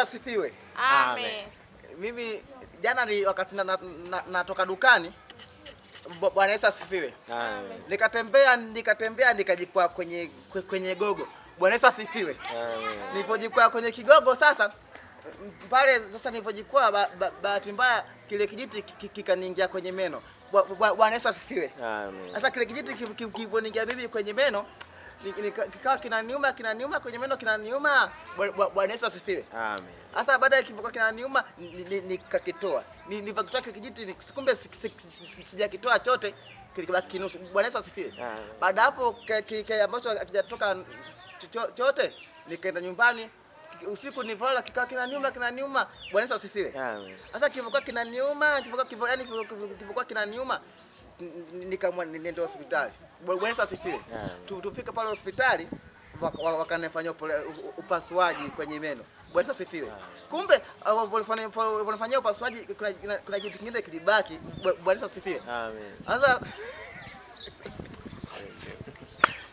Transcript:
Asifiwe. Amen. Mimi jana ni wakati natoka dukani, Bwana Yesu asifiwe. Amen. Nikatembea nikatembea nikajikwaa kwenye gogo. Bwana Yesu asifiwe. Amen. Nilipojikwaa kwenye kigogo sasa pale sasa nilipojikwaa bahati mbaya kile kijiti kikaniingia kwenye meno. Bwana Yesu asifiwe. Amen. Sasa kile kijiti kiliponiingia mimi kwenye meno kikawa kinaniuma kinaniuma kwenye meno kinaniuma. Bwana Yesu asifiwe. Amen. Sasa baada ya kilivyokuwa kinaniuma nikakitoa. Nilivyokitoa kile kijiti kumbe sijakitoa chote, kilikibaki nusu. Bwana Yesu asifiwe. Amen. Baada hapo ambacho hakijatoka chote nikaenda nyumbani usiku nilipolala kikawa kinaniuma kinaniuma. Bwana Yesu asifiwe. Amen. Sasa kilivyokuwa kinaniuma, yani kilivyokuwa kinaniuma nikaamua niende hospitali. Bwana Yesu asifiwe. Amen. Tufike pale hospitali wakanifanyia upasuaji kwenye meno. Bwana Yesu asifiwe. Kumbe walifanyia upasuaji kuna kitu kingine kilibaki. Bwana Yesu asifiwe. Amen. Sasa